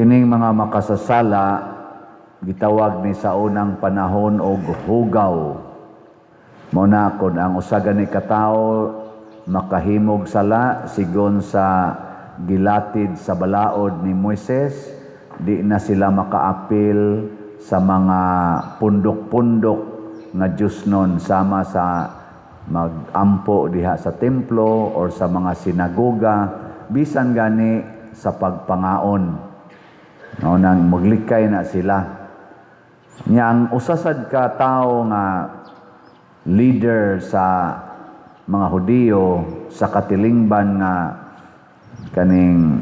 Kining mga makasasala gitawag ni sa unang panahon og hugaw. Mao na kon ang usa gani ka tawo makahimog sala sigon sa gilatid sa balaod ni Moises, di na sila makaapil sa mga pundok-pundok nga Diyosnon sama sa magampo diha sa templo or sa mga sinagoga, bisan gani sa pagpangaon. No, nang maglikay na sila. Nya ang usa sad ka tawo nga leader sa mga Hudiyo sa katilingban nga kaning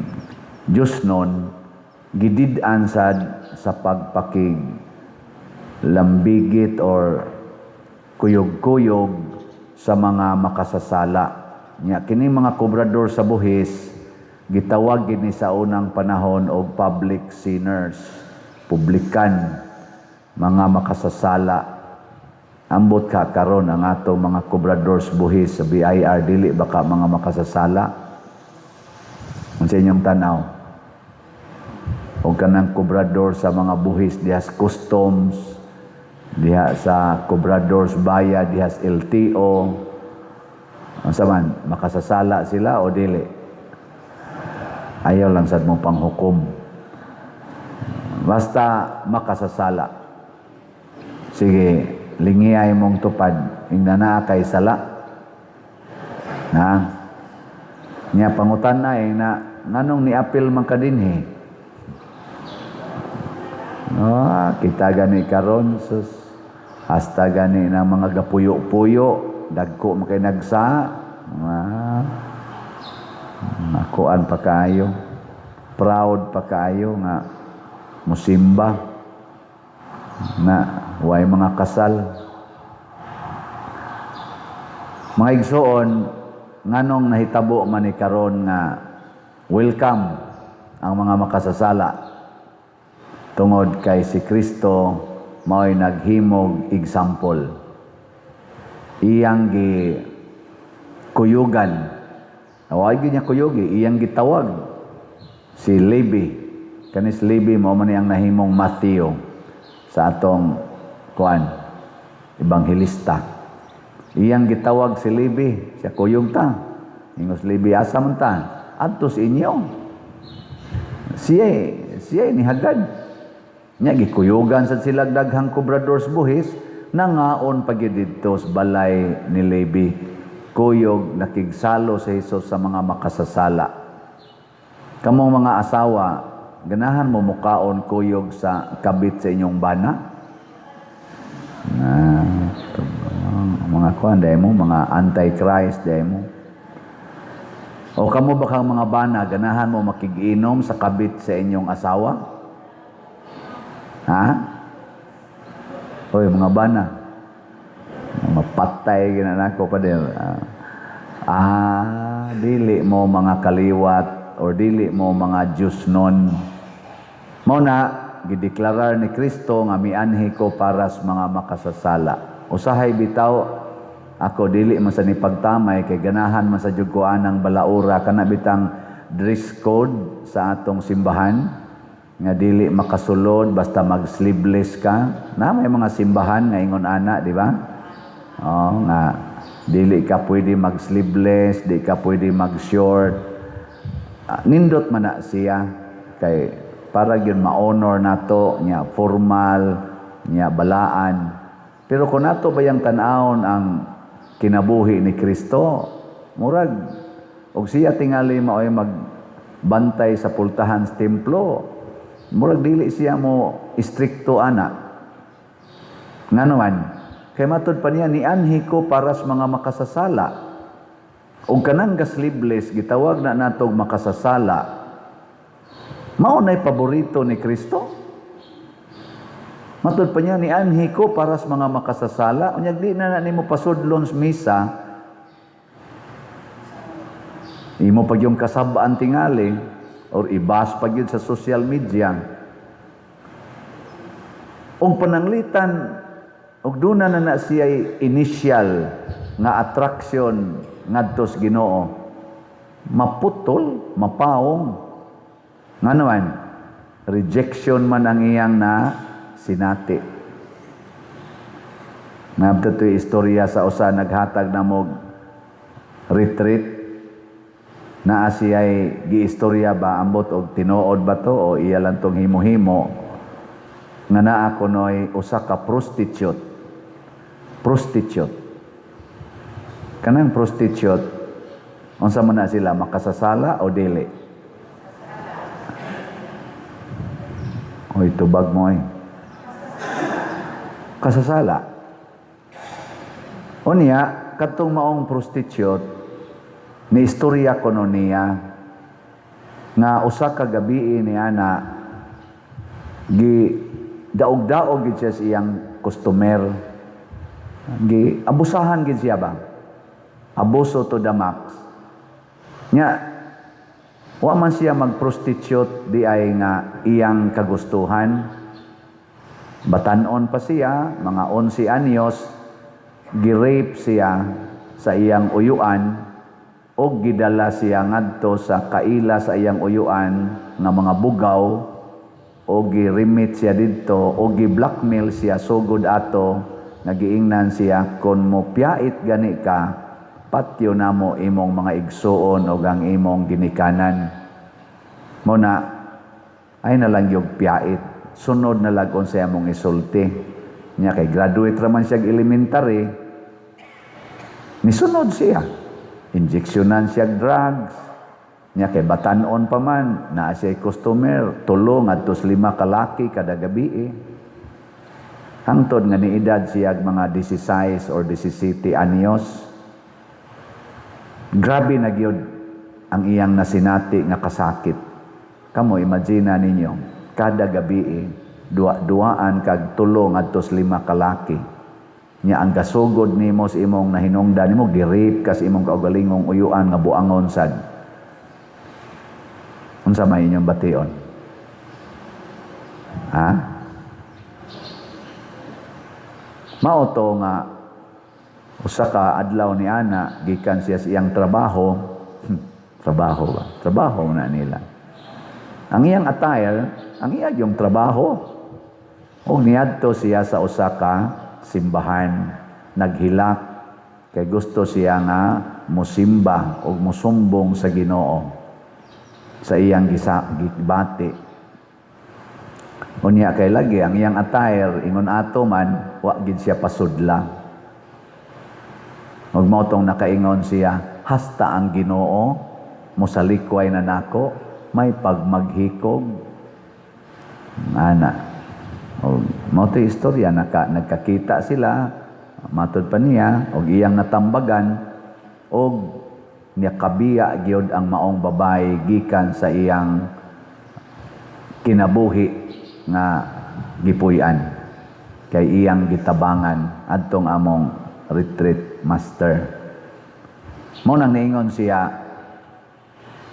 Diyosnon, gidid-an sad sa pagpakig lambigit or kuyog-kuyog sa mga makasasala. Nya kini mga kobrador sa buhis gitawag gini sa unang panahon og public sinners, publikan, mga makasasala. Ambot ka karon ang atong mga kobrador sa buhis sa BIR, dili ba ka mga makasasala? Unsa inyong tanaw? O kanang kobrador sa mga buhis diha sa customs, diha sa kobrador sa bayad diha sa LTO, unsa man, makasasala sila o dili? Ayaw lang sad mo panghukom. Basta makasasala. Sige, lingiyay mong tupad, ingna naa kay sala. Na? Nya pangutan na eh, na nganong niapil man ka dinhi? Oh, kita gani karon, sus, hasta gani na mga gapuyo-puyo, dagko man kay nagsa. Ah, nakuan pa kaayo. Proud pa kaayo nga musimba na way mga kasal. Mga igsoon, nganong nahitabo man ni karon nga welcome ang mga makasasala? Tungod kay si Kristo mao'y naghimog example. Iyang gi kuyugan. Away gyud niya kuyugi, iyang gitawag si Levi. Kanis Levi mao man ang nahimong Matthew sa atong kuan, ebanghelista. Iyang gitawag si Levi, siya kuyog ta. Ingos Levi, "Asa man ta?" "Adto sa inyo." Siya siya nihagad. Nya gikuyugan sad sila daghang kobrador sa buhis, nangaon pa gyud didto sa balay ni Levi. Kuyog nakigsalo sa Hesus sa mga makasasala. Kamong mga asawa, ganahan mo mukaon kuyog sa kabit sa inyong bana? Na, mga kuan dahil mo, mga anti-Christ dahil mo. O kamo ba kang mga bana, ganahan mo makiginom sa kabit sa inyong asawa? Ha? Hoy, mga bana. Mapatay gina nako pa din. Ah, dili mo mga kaliwat or dili mo mga Diyosnon. Mao na gideklarar ni Kristo nga mianhi ko para sa mga makasasala. Usahay bitaw ako dili man sa ni pagtamay kay ganahan man sa jud ko anang balaura, kana bitang dress code sa atong simbahan nga dili makasulod basta mag sleeveless ka. Na may mga simbahan nga ingon ana, di ba? Oh, nga dili ka pwede mag sleeveless, di ka pwede mag short. Ah, nindot man na siya kay para gyud ma-honor nato nya formal nya balaan. Pero kung nato bayang tan-awon ang kinabuhi ni Kristo, murag og siya tingali maoy magbantay sa pultahan sa templo, murag dili siya mo istrikto ana. Ngano man? Kay matud pa niya, "Nianhi ko para sa mga makasasala." Og kanang ga-sleeveless gitawag na natog makasasala. Mao nay paborito ni Kristo. Matud pa niya, "Nianhi ko para sa mga makasasala." Unya di na na nimo pasudlon sa misa. Imo pag yung kasabaan tingali or ibas pag yun sa social media. Og pananglitan og duna na na siya initial nga attraction ngadto sa Ginoo, maputol, mapaong. Ngano man? Rejection man ang iyang na sinati. Nabta to'y istorya sa usa naghatag na mo retreat. Naa siya'y giistorya ba, ambot og tinuod ba to o iya lang tong himo-himo, nga naa kunoy usa ka prostitute. Prostitute, kanang prostitute, unsa man na sila, makasasala o dili? Oy, tubag mo ay. Kasasala. Unya, kadtong maong prostitute, ni istorya kuno niya nga usa ka gabii ni ana gi daog-daog gid siya sa iyang customer. Gi abusahan gid siya ba? Abuso to the max. Nya wa man siya mag-prostitute di ay nga iyang kagustuhan. Batanon pa siya, mga 11 anyos, gi-rape siya sa iyang uyuan og gidala siya ngadto sa kaila sa iyang uyuan nga mga bugaw o gi-remit siya didto o gi-blackmail siya sugod ato nga giingnan siya, "Kon mo piyait gani ka, patyo namo imong mga igsuon og ang imong ginikanan." Mo na ay nalang yung piyait, sunod na lag unsay among isulti niya, kay graduate raman siya elementary. Nisunod siya, injeksyonan siya drugs niya, kay batanon pa man, naa siya customer, tulo ngadto lima kalaki kada gabi eh. Hangtod nga niedad siya mga 16 or 17 anyos. Grabe na gyud ang iyang nasinati nga kasakit. Kamo, imagine ninyo, kada gabi eh, duwa-duaan kag tulo ngadto lima kalaki. Nya ang gasugod nimo sa imong nahinungdan nimo, gi-rape ka sa imong kaugalingong uyuan nga buangon sad. Unsa may inyong bation? Ha? Mao to nga usa ka adlaw ni ana gikan siya sa iyang trabaho. Trabaho ba? Trabaho na nila. Ang iyang attire, ang iya yung trabaho. O niadto siya sa usa ka simbahan, naghilak kay gusto siya nga musimba o musumbong sa Ginoo sa iyang gibati. Unya kay lagi ang iyang attire ingon ato man, wa gid siya pasudla. Ug mao tong nakaingon siya, "Hasta ang Ginoo mosalikway na nako, may pagmaghikog." Ana. Og mao to'y istorya, nagkakita sila, matud pa niya og iyang natambagan og nakabiya gyud ang maong babae gikan sa iyang kinabuhi nga gipuy-an kay iyang gitabangan adtong among retreat master. Mao nang niingon siya,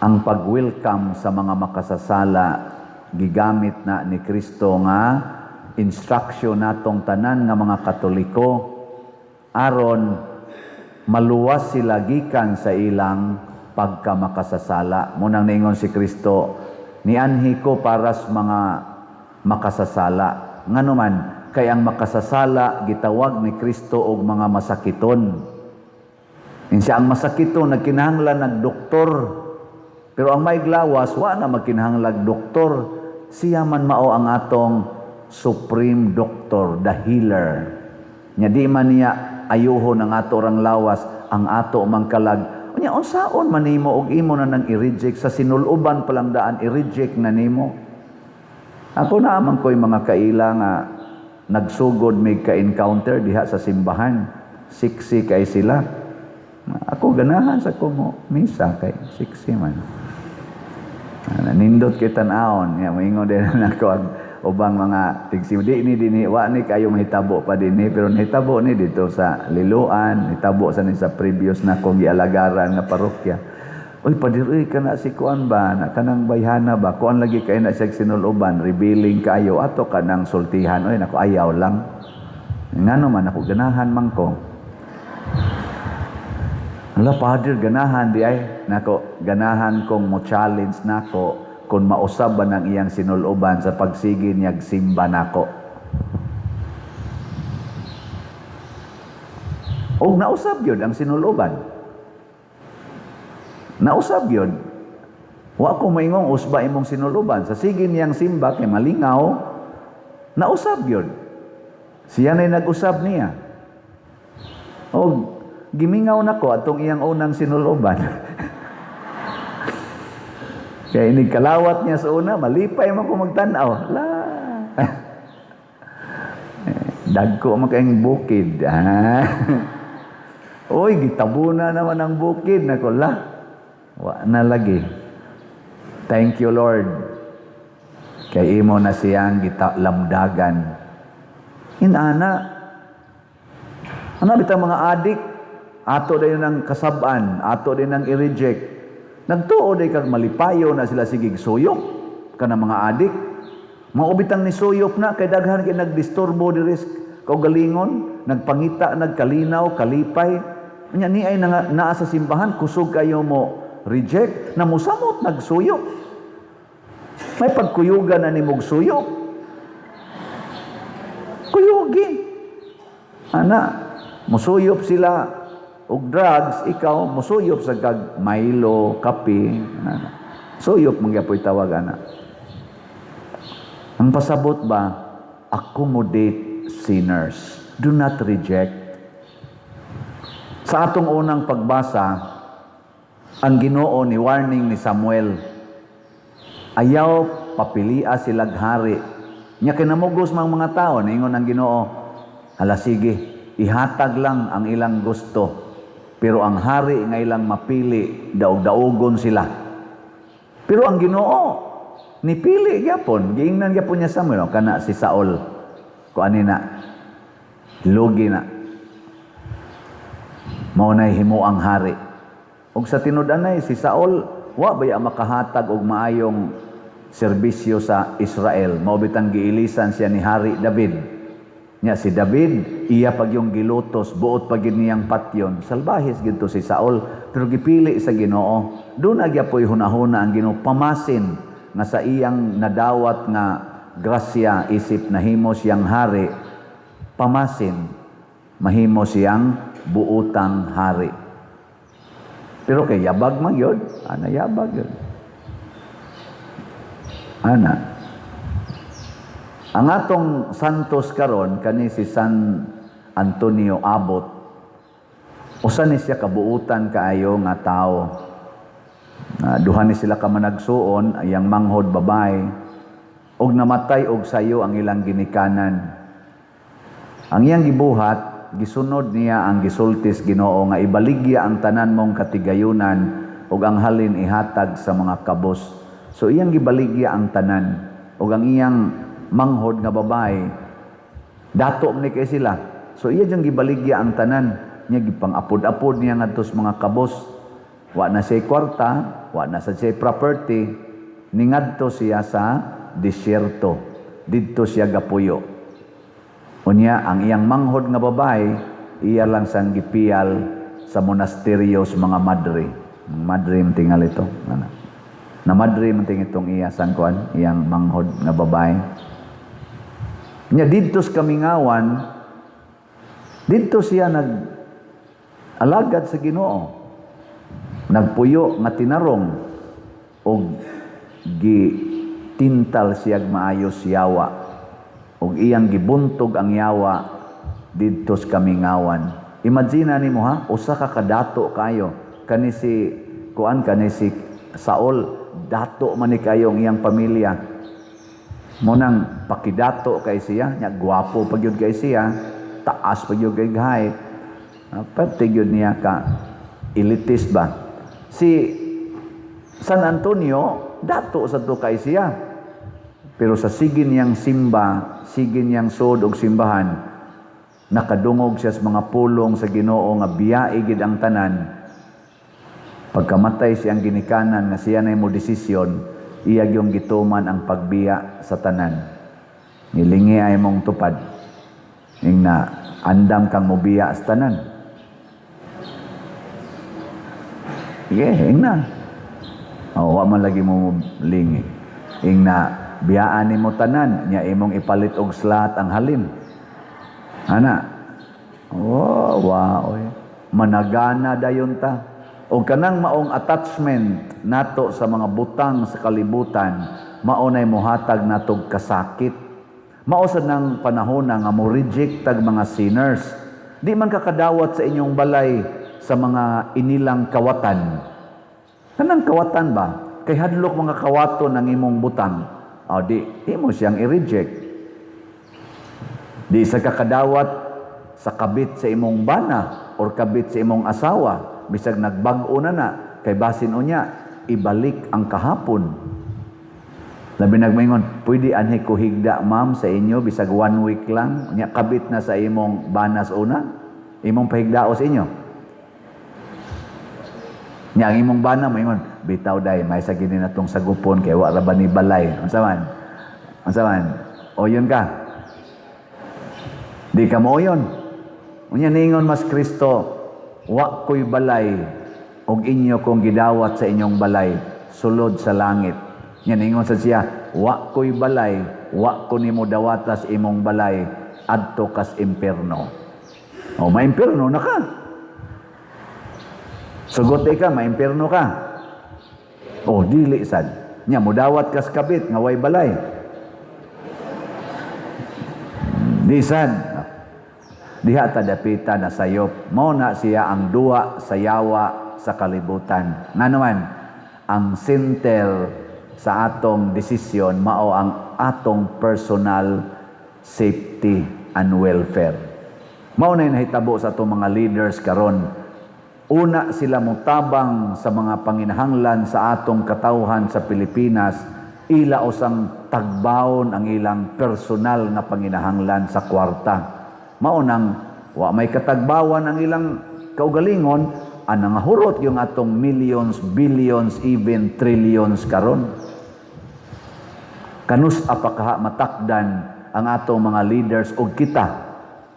ang pag-welcome sa mga makasasala gigamit na ni Kristo nga instruction natong tanan nga mga Katoliko aron maluwas sila gikan sa ilang pagkamakasasala. Mao nang niingon si Kristo, "Nianhi ko para sa mga makasasala." Ngano man, kay ang makasasala gitawag ni Kristo og mga masakiton. Insa ang masakiton, nagkinahanglan ng doktor. Pero ang may glawas, wa na magkinahanglan doktor. Siya man mao ang atong supreme doctor, the healer. Nya di man niya ayuhon ang ato rang lawas, ang ato mang kalag. Unya unsaon man nimo og imo na nang i-reject sa sinuluban pa lang daan, i-reject na nimo. Ako na man ko'y mga kaila nga nagsugod mig ka-encounter diha sa simbahan. Siksi kay sila. Ako ganahan sa ko mo misa kay siksi man. Nindot kay tan-awon, ya moingon din nako ang ubang mga tigsim di ni dinhi, wa ni kayo mahitabo pa dinhi, pero nahitabo ni dito sa Liloan, nahitabo sa ni sa previous na kong gialagaran nga parokya. "Uy, padir, uy, kana si kuan ba, na kanang bayhana ba, kuan lagi kay na siya sinuloban, revealing kayo, ato kanang sultihan." "Uy, nako, ayaw lang." "Ngano man?" "Ako ganahan man ko." "Ala, pader, ganahan di ay." "Nako, ganahan kong mo challenge nako kung mausab ba ng iyang sinuloban sa pagsige niyag simba nako. Og nausab gyud ang sinuloban. Nausab gyud. Wa ko moingong usba imong sinuloban. Sa sige niyang simba kay malingaw, nausab gyud. Siya na'y nag-usab niya. Og gimingaw nako atong iyang unang sinuloban. Kaya inig kalawat niya sa una, malipay man ko magtan-aw. La. Dagko man kayong bukid. Ah. Uy, gitabuna naman ang bukid. Nako, la. Wa na lagi. Thank you, Lord. Kay imo na siyang lamdagan. Inana. Ano bitang mga adik? Ato dayon ang kasab-an, ato din ang i-reject. Nagtuo day kag malipayo na sila sigig suyop kana mga adik. Mao bitang ni suyop na kay daghan kay nagdisturbo diri kaugalingon, nagpangita, nagkalinaw, kalipay. Nya ni ay naa sa simbahan, kusog kayo mo reject, na musamot nagsuyop. May pagkuyugan na ni mog suyop. Kuyugi. Ana, musuyop sila og drugs, ikaw musuyop sa kag Milo, kape, ana. Suyop man gyapoy tawag ana. Ang pasabot ba, accommodate sinners. Do not reject. Sa atong unang pagbasa, ang Ginoo ni warning ni Samuel, ayaw papilia silag hari. Nya kinamugos mang mga tao, niingon ang Ginoo, hala sige, ihatag lang ang ilang gusto. Pero ang hari nga ilang mapili, daog-daogon sila. Pero ang Ginoo, nipili gyapon, giingnan gyapon niya Samuel, oh, kana si Saul. Kuani na, lugi na. Mao nay himo ang hari. Og sa tinud-anay si Saul, wa baya makahatag og maayong serbisyo sa Israel. Mao bitang giilisan siya ni Hari David. Nya si David, iya pag yung gilutos, buot pag yun niyang patyon. Salbahis gid to si Saul, pero gipili sa Ginoo. Doon agyapoy hunahuna ang Ginoo pamasin nga sa iyang nadawat nga grasya isip nahimo siyang hari, pamasin mahimo siyang buotang hari. Pero kay yabag man yun, ana yabag yun. Ana. Ang atong santos karon kani si San Antonio Abbot. Usa ni siya kabuutan kaayo nga tawo. Duha ni sila ka managsuon, iyang manghod babae, og namatay og sayo ang ilang ginikanan. Ang iyang gibuhat, gisunod niya ang gisultis Ginoo nga ibaligya ang tanan mong katigayunan ug ang halin ihatag sa mga kabos. So iyang gibaligya ang tanan ug ang iyang manghod nga babae dato man ni kay sila. So iya jang gibaligya ang tanan niya, gipang-apod-apod niya ngadto sa mga kabos. Wa na siya kwarta, wa na sa siya property, ningadto siya sa disyerto. Didto siya gapuyo. Unya ang iyang manghod nga babae iya lang sang gipiyal sa monasteryo sa mga madre. Madre man tingali ito. Ana. Na madre man ting itong iya sang kuan, iyang manghod nga babae. Nya didto sa kamingawan, didto siya nag alagad sa Ginoo. Nagpuyo nga tinarong og gitintal siyag maayos yawa og iyang gibuntog ang yawa didto sa kamingawan. Imagine nimo ha, usa ka kadato kayo kani si kuan, kani si Saul, dato man ni kayo ang iyang pamilya. Mo nang pakidato kay siya, nya gwapo pa gyud kay siya, taas pa gyud kay height. Pati gyud niya ka elitist ba. Si San Antonio, dato sa to kay siya. Pero sa sige niyang simba, sige niyang sod og simbahan, nakadungog siya sa mga pulong sa Ginoo nga biyae gid ang tanan. Pagkamatay siyang ginikanan nga siya na mo desisyon, iya gyung gituman ang pagbiya sa tanan. Nilingi ay mong tupad. Ing na andam kang mobiya sa tanan. Yeah, ing na. Oh, wa man lagi mo lingi. Ing na biyaan nimo tanan nya imong ipalit og slot ang halin. Ana. Oh, wa oy. Managana dayon ta. O kanang maong attachment nato sa mga butang sa kalibutan, mao nay mohatag natog kasakit. Mao sa nang panahon na nga mo reject tag mga sinners. Di man kakadawat sa inyong balay sa mga inilang kawatan. Kanang kawatan ba? Kay hadlok mga kawaton ang imong butang. O di, imo siyang i-reject. Di sa kakadawat sa kabit sa imong bana or kabit sa imong asawa, bisag nagbag-o na na, kay basin unya, ibalik ang kahapon. Labi nagmaingon, "Pwede anhi ko higda, ma'am, sa inyo, bisag one week lang." Unya kabit na sa imong banas una, imong pahigdao sa inyo. Nya ang imong bana moingon, "Bitaw day, may sa gini na tong sagupon kay wa ra ba ni balay." Unsa man? Unsa man? Oyon ka. Di ka mo oyon. Unya ningon mas Kristo, "Wa ko'y balay og inyo kong gidawat sa inyong balay, sulod sa langit." Nya ningon sa siya, "Wa ko'y balay, wa ko nimo dawatas imong balay, adto kas impierno." O maimpierno na ka. Sugot ka, maimpierno ka. O dili sad. Nya mudawat kas kabit nga way balay. Di sad. Diha ta dapita na sayop. Mao na siya ang duwa sa yawa sa kalibutan. Nga naman, ang center sa atong desisyon mao ang atong personal safety and welfare. Mao na nahitabo sa atong mga leaders karon. Una sila motabang sa mga panginahanglan sa atong katawhan sa Pilipinas, ila usang tagbawon ang ilang personal nga panginahanglan sa kwarta. Mao nang wa may katagbawan ang ilang kaugalingon, ang nangahurot yung atong millions, billions, even trillions karon. Kanus pa kaha matakdan ang atong mga leaders og kita?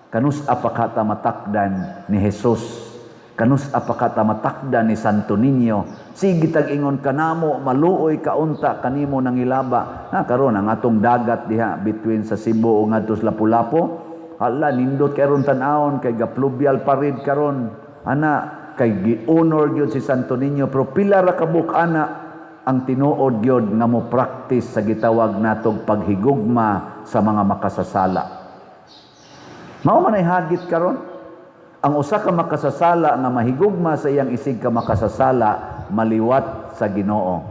Kanus pa kaha matakdan ni Jesus? Kanus pa kaha matakdan ni Santo Niño? Sige tag ingon kanamo, maluoy kaunta kanimo nangilaba. Na karon ang atong dagat diha between sa Cebu ug ngadto sa Lapu-Lapu. Hala, nindot kay ron tan-awon kay gaplubyal parid karon. Ana kay gi-honor gyud si Santo Niño, pero pila ra ka ana ang tinuod gyud nga mo practice sa gitawag natog paghigugma sa mga makasasala? Mao man ay hagit karon. Ang usa ka makasasala nga mahigugma sa iyang isig ka makasasala, maliwat sa Ginoo.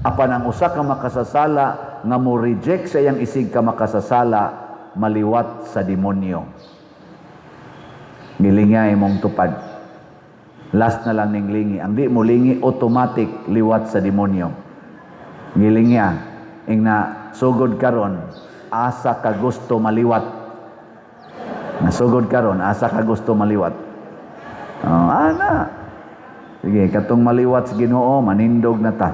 Apan ang usa ka makasasala nga mo reject sa iyang isig ka makasasala, maliwat sa demonyo. Gilingya imong tupad. Last na lang ning lingi. Ang di mo lingi, automatic liwat sa demonyo. Gilingya. Ing na sugod karon, asa ka gusto maliwat? Nasugod karon, asa ka gusto maliwat? Oh, ana. Sige, katong maliwat sa Ginoo, manindog na ta.